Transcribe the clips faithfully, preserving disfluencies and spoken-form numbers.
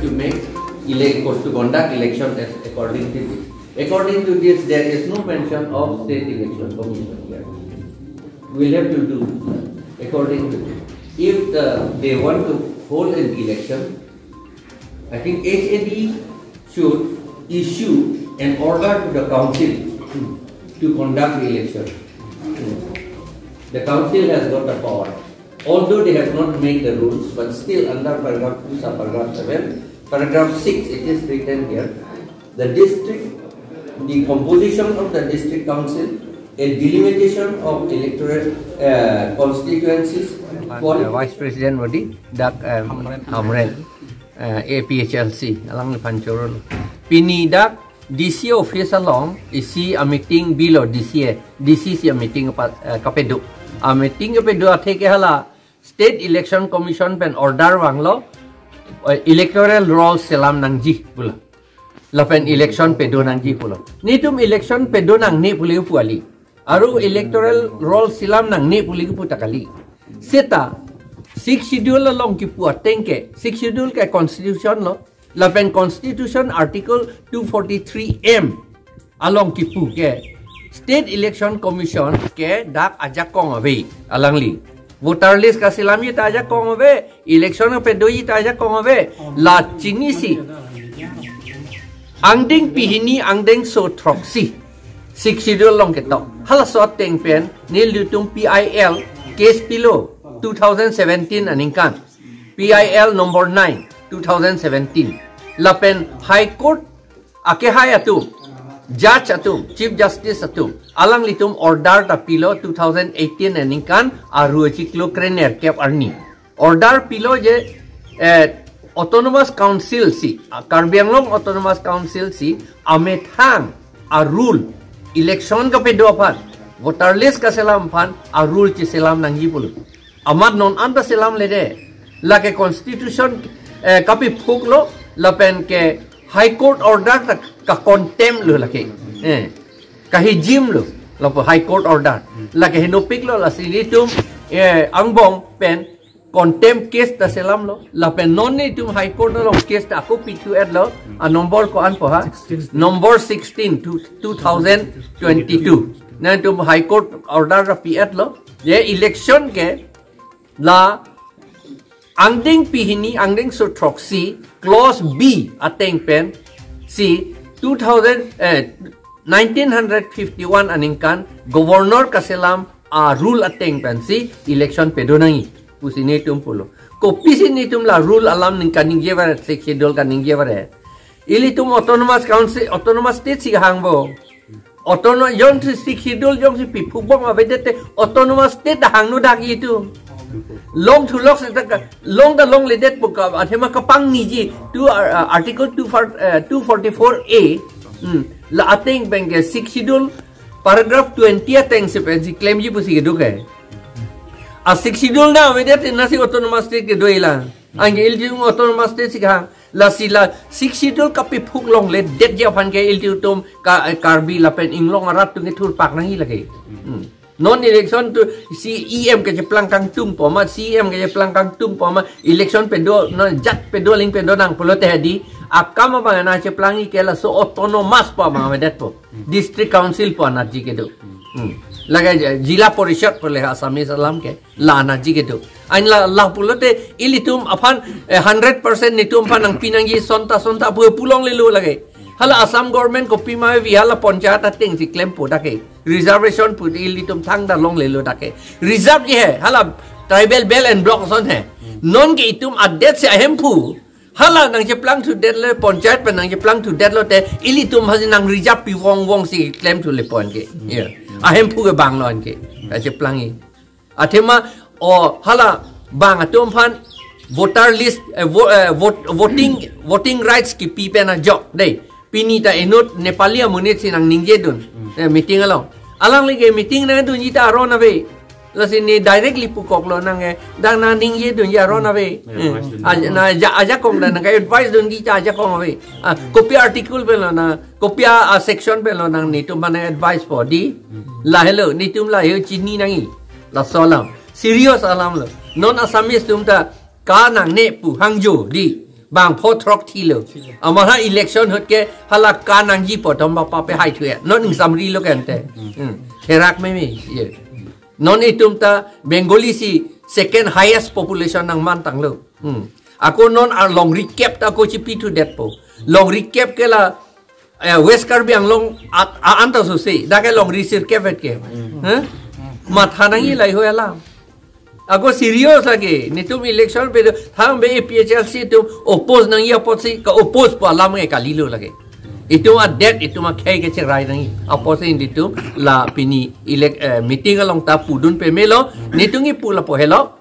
to make elect, to conduct election as according to this. According to this, there is no mention of state election commission here. We'll have to do according to this. If the, they want to hold an election, I think H A D should issue an order to the council to conduct the election. The council has got the power. Although they have not made the rules, but still under paragraph two, subparagraph seven, paragraph six, it is written here, the district, the composition of the district council, a delimitation of electoral, uh, constituencies for Vice President Body, Dak um, Amren, uh, A P H L C, alangli aphan choro. Pini dak D C office along isi a meeting bilo D C A, D C C a meeting pa, uh, kapedo. A meeting kapedo athe ke hala State Election Commission pen order vanglo, uh, electoral roll selam nangji pulo. Lapen election pedo nangji pulo. Netum election pedo nangne pu le pu kali. Aru electoral roll selam nangne pu le pu ta kali. Seta Sixth Schedule along kipu ateng ke, Sixth Schedule ke constitution lo. Lapen constitution article two forty-three M along kipu ke State Election Commission ke dak ajakong ave alangli. Voter list kaselamji ta ajakong ave, election kapedoji ta ajakong ave. La chinisi angdeng pehini angdengso throksi Sixth Schedule along ketok. Halaso ateng pen nelitum P I L case pilo two thousand seventeen aningkan. P I L number nine, two thousand seventeen. Lapen High Court akehai atum, judge atum, Chief Justice atum, alanglitum order ta pilo two thousand eighteen aningkan aru achiklo krenerkep arni. Order pilo je, eh, Autonomous Council si, ah, Karbi Anglong Autonomous Council si amethang a rule, election kapedo aphan, voter list kaselam aphan a rule chiselam nangji pulo. Amat non anta selamledet. Lake constitution, eh, kapephuklo, lapen ke High Court order ta ka contempt lo lake. Eh, kahijimlo, lapu High Court order. Lake henopiklo, lasi netum, eh, angbong pen contempt case ta selamlo. Lapen non netum High Court along case ta ako pithu-etlo. A number ko-an po ha? Sixteen. Number sixteen to two thousand twenty-two. Netum High Court order ta pi-etlo. Je election ke la angdeng pehini angdengso throksi clause B ateng pen si two thousand, eh, nineteen hundred fifty-one aningkan governor kaselam a rule ateng pen si election pedo nangji pusi netum pulo. Kopisi netum la rule alam ningkan ningje varet, Sixth Schedule kaningje varet? Ilitum Autonomous Council, Autonomous State si hangbo. Autonomous, jongsi Sixth Schedule jongsi piphukbom avedet te Autonomous State ta hangno dak itum. Longthu lok se ta ka, long ta longledetpo ka, athema kapangniji, two, uh, Article two for, uh, two forty-four A. Hmm. La ateng pen ke Sixth Schedule paragraph twenty ateng si pensi klemji pusi kedo ke. A Sixth Schedule na avedet te nasi Autonomous State kedo ila. Anke ilitum Autonomous State si hang. Lasi la Sixth Schedule kapephuk longledetji aphan ke ilitum ka, Karbi lapen inglong arat atum kethurpak nangji lake. Hmm. Non election tu si E M kacheplang kangtung po ma, C E M kacheplang kangtung po ma, election pedo, non jat pedo aling pedo nang pulote hadi, akam abang nangcheplangji ke laso autonomous po ma, avedetpo. District Council po anatji kedo. Hmm. Lake Zilla Parishad pule Assamese alam ke. La anatji kedo. Ain la, la pulote ilitum aphan, eh, hundred percent netum aphan nangpi nangji sonta sonta pu pu longlelo lake. Hala Assam government kopima vi hala panchayat ateng si klempo dak ke. Reservation pu ilitum thangta longlelo dak ke. Reserve ji he, hala tribal belt and block ason he. Non ke itum adet si ahemphu. Hala nangcheplangthudetlo, panchayat pen nangcheplangthudetlo te ilitum hasi nang reserve pi vong vong si klemthu le pon ke. Ya. Ahemphu ke banglo anke. Kacheplangji. Athema o hala bang atum aphan voter list, eh, vo-, eh, vote, voting, voting rights kipi pen ajok dei. Pini ta inut Nepali amonit si nangningjedun. Eh, meeting along. Alangli ke meeting nangdunji ta aron ave. Lasi ne directly pukoklo nang, eh, dak nangningjedunji aron ave. Eh, aj-, na aja-, ajakong dak nang advice dunji ta ajakong ave. Ah, kopi article pen lo nang, kopi a, a section pen lo nang netum aphan advice po dei. Lahelo, netum lahelo chini nangji. Laso alam. Serious alam lo. Non Assamese atum ta ka nangne pu hangjo dei. Bang pho throk thilo. Amat ha election ahut ke hala ka nangji pu atum ba pape hai thuya. Non ingsamri lo kente. Hmm. Therak meme. Ye. Non itum ta Bengali si second highest population nangman tanglo. Hmm. Ako non along recap ta ako chipi thudetpo. Long recap ke la, eh, West Karbi Anglong at, a, anta sose. Dak ke long risir ke vet ke. Huh? Matha nangji lahei alam. Ako serious lagi. Netum election pe do, thang be A P H L C atum oppose nangji apotsi ka-oppose pu alam ke kalilo lagi. Itum adet, itum akhei ke cherai nangji apotsi netum la pini elect, eh, meeting along ta pudun pemelo. Netum kipu lapu helo.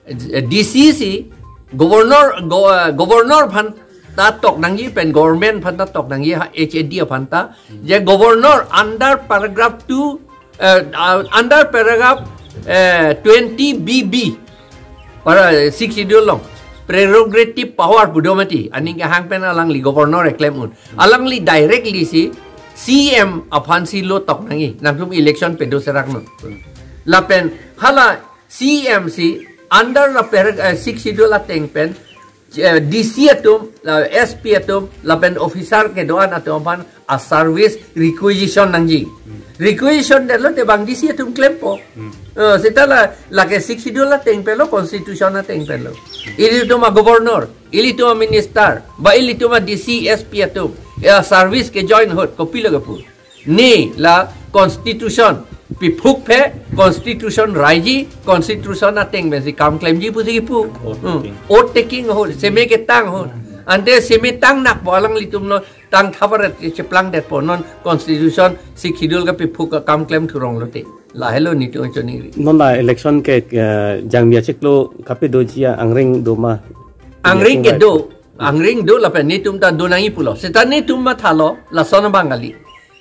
Eh, D C si governor, go-, eh, governor aphan ta tok nangji pen government aphan ta tok nangji, ha H A D aphan ta. Je governor under paragraph two, eh, uh, under paragraph, eh, twenty B B, para, eh, Sixth Schedule along prerogative power pu do mati. Aning kehang pen alangli governor eklem un. Alangli directly si C M aphan si lo tok nangji. Nangtum election pe do serak non. Lapen hala C M si under la per, eh, Sixth Schedule ateng pen, eh, D C atum, la S P atum, lapen officer kedo-an atum aphan a-service requisition nangji. Requisition detlo te bang D C atum klempo. Eh, seta la, lake Sixth Schedule ateng pen lo, constitution ateng pen lo. Ilitum a-governor, ilitum a-minister, ba ilitum a-D C, S P atum, ya service ke-join ahut, kopilo kepu. Ne la constitution piphuk phe, constitution raiji, constitution ateng pensi kam klemji pusi kipu. Oath Hmm. taking. Oath taking ahut, seme ketang ahut. Ante seme tang nakpo alanglitum lo tang thaparet cheplang detpo non constitution Sixth Schedule kapiphuk akam klem thurong lote. Lahelo netum choningri. Non la election ke, eh, jangmi achiklo kape doji a angring do ma? Angring ke do, angring do lapen netum ta do nangji pulo. Seta netum mathalo, lason abang kali.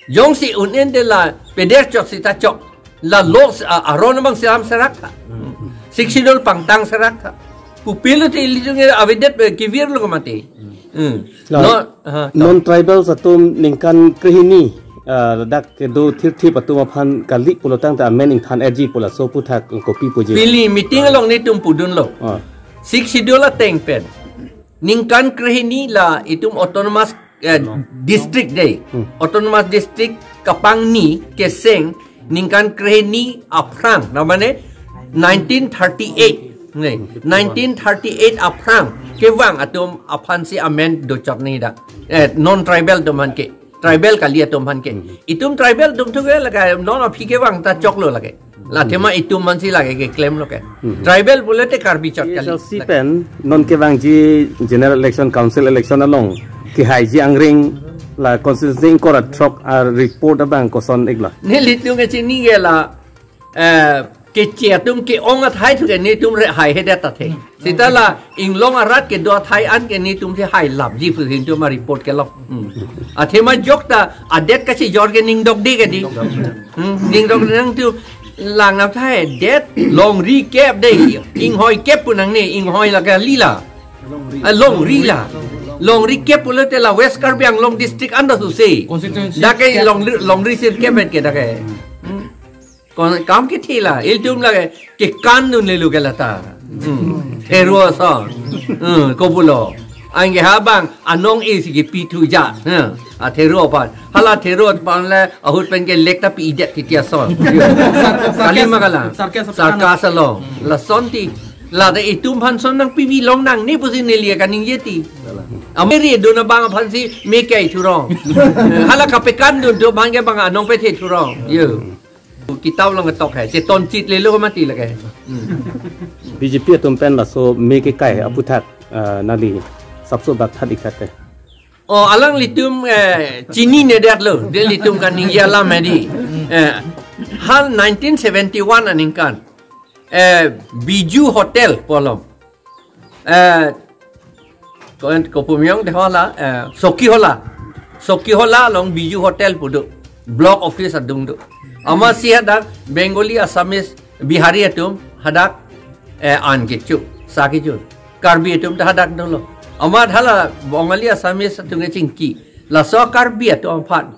Jongsi un-en de la peder chok seta chok. La lo s-, a, aron abang selam serak tha. Sixth Schedule pangtang serak tha. Kopilo te ilitum ke avedet, eh, kevirlo ke mati. Hmm. La, No, ha, non tribals atum ningkan krehini, ah, ladak kedo thirthip atum aphan kali pulotangte amen ingthan-etji pu laso aphuthak kopi puji? Pini meeting along netum pudunlo. Ah. Sixth Schedule ateng pen. Ningkan krehini la itum autonomous, eh, No. district dei. Hmm. Autonomous district kapangni keseng ningkan krehini aphrang, na mane nineteen thirty-eight. Ne, nineteen thirty-eight aphrang kevang atum aphansi amen dochot ni dak. Eh, non-tribal atum aphan ke. Tribal kali atum aphan ke. Hmm. Itum tribal atum thu ke lake non aphi kevang ta choklo lake. La athema itum aphansi lake keklemlo ke. Hmm. Tribal pulote Karbi chot kali. P H L C pen non kevangji general election, council election along kehaiji angring la constituency ingkoi ra throk a-report abang koson-iklo? Nelitum kachini ke la, eh, keche atum ke-ong athai thu ke netum re haihedet athe. Seta la inglong arat kedo athai an ke netum si hailapji pusi netum a-report kelong. Hmm. Athema jokta adet kachijor ke ning dokde ke dei. Hmm, ning dokde nangtum lang athai det longri kep dei. Inghoi kep pu nangne, inghoi la kali la. Ah, longri la. Longri kep pulote la West Karbi Anglong district anta sose. Constituency Dak ke kep. Longri, longri sir kep ke dak ke. Hmm. Kon-, kam kethe la, ilitum lake kekan dunlelo ke lata. Hmm. Thero ason. Hmm, kopulo. Anke ha bang anong isi kepi thuja. Hmm. A thero aphan. Hala thero aphan le ahut pen ke lek ta pi-idet titi ason. Sar-, sarkas, Kali ma kalang. Sarkas aphan. Sarkas along. Lason ti. Lata itum aphan son nangpivi longnangne pusi neli kaningje ti. Ameri dun abang aphansi me kai thurong. Hala kapekan dun atum aphan ke bang anong pethe thurong. Yo. Kitap along ketok hai. Cheton chitlelo mati lake. Hmm. B J P atum pen laso me kekai aphuthak, ah, nangli sapso bak than-ik tha te. Oh, alanglitum, eh, chininedetlo. Nelitum kaningje alam hedi. Eh, hal nineteen seventy-one aningkan. Eh, Biju Hotel pu along. Eh, ko-, kopumyong de hala, eh, Soki Hola. Soki Hola along Biju Hotel pu do. Block office adung do. Amatsi hadak Bengali, Assamese, Bihari atum hadak, eh, an kecho, sa kecho. Karbi atum ta hadak dolo. Amat hala Bengali, Assamese atum kechingki. Laso Karbi atum aphan.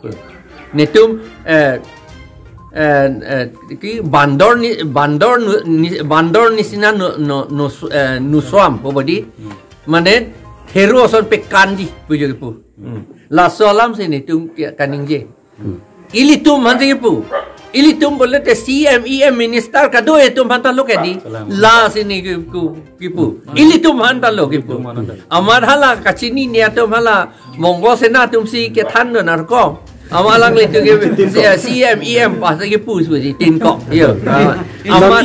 Netum, eh, eh, eh, ki bandor ni, bandor nu, ni, bandor nisina nu, nu, nu, eh, nusom, bobodi. Hmm. Mane, Thero ason pekanji pujo kipu. Hmm. Laso alam si netum ke kaningje. Ilitum aphan si kipu. Ilitum pulote C M, E M, minister kado-an atum aphan ta lo kedi. Lasi ne kipu, kipu. Ilitum aphan ta lo kipu. Amat hala kachinine atum hala Bongo Sena atum si kethandun arko. Amat alanglitum ke C M, E M aphan si kipu suji tin kok. Yo. Amat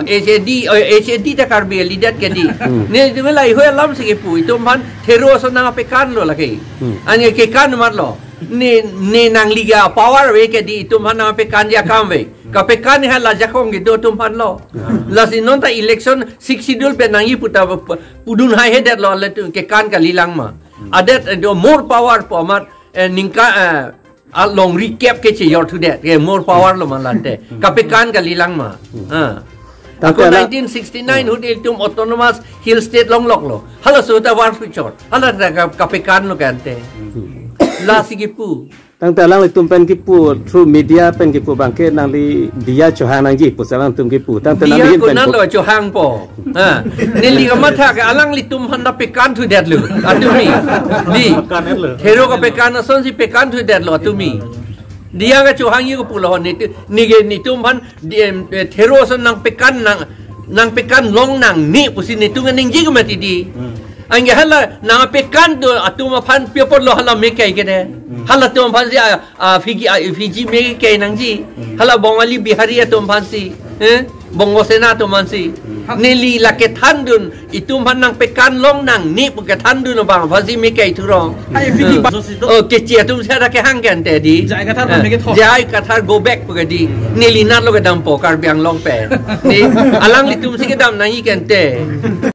H A D, oh, H A D ta Karbi lidet kedi. Ne tu la ihoi alam si kipu. Itum aphan thero ason nangpekan lo lake. Anke kekan mat lo. Ne, ne nangli ke power ave kedi, itum aphan nangpekanji akam ave. Kapekan hala jakong kedo atum aphan lo. Lasi non ta election Sixth Schedule pen nangji pu ta pu-, pudun haihedet lo, ilitum kekan kalilang ma. Adet do more power pu amat, eh, ningka, eh, along recap ke chejor thudet, ke more power lo ma late. Kapekan kalilang ma. Ah. Tangte ako la nineteen sixty-nine ahut ilitum autonomous hill state longlok lo. Halaso ta war future. Hala ta ka-, kapekan lo ke ante. Lasi kipu. Tangte alanglitum pen kipu, through media pen kipu abangke nangli diya chohang nangji pu si alangtum kipu. Tangte nangli diya hin pen konat ko lo chohangpo. Ha. Neli kamatha ke alanglitum aphan ta pekan thudet lo. Atumi. Di. Thero kapekan ason si pekan thudet lo atumi. Diya kachohangji ko pulo ne tu, ne ke netum aphan di, em, eh, thero ason nangpekan nang, nangpekan longnangne pusi netum kaningje ke mati di. Anke hala nangpekan do atum aphan pi apot lo hala me kai kene. Halatum aphan si, ah, ah, Fiji, ah, Fiji me kai nangji. Hala Bongali Bihari atum aphan si. Eh? Bongo Sena atum aphan si. Neli la kethandun, itum aphan nangpekan longnangne pu kethandun abang aphan si me kai thurong. Ai, Fiji Eh. ba- Oh, kechi atum si ada kehang ke ante di. J I Kathar Eh, me kethok. J I Kathar go back pu ke di. Neli nat lo kedampo Karbi Anglong pen. Ne, alanglitum si kedam nangji ke ante.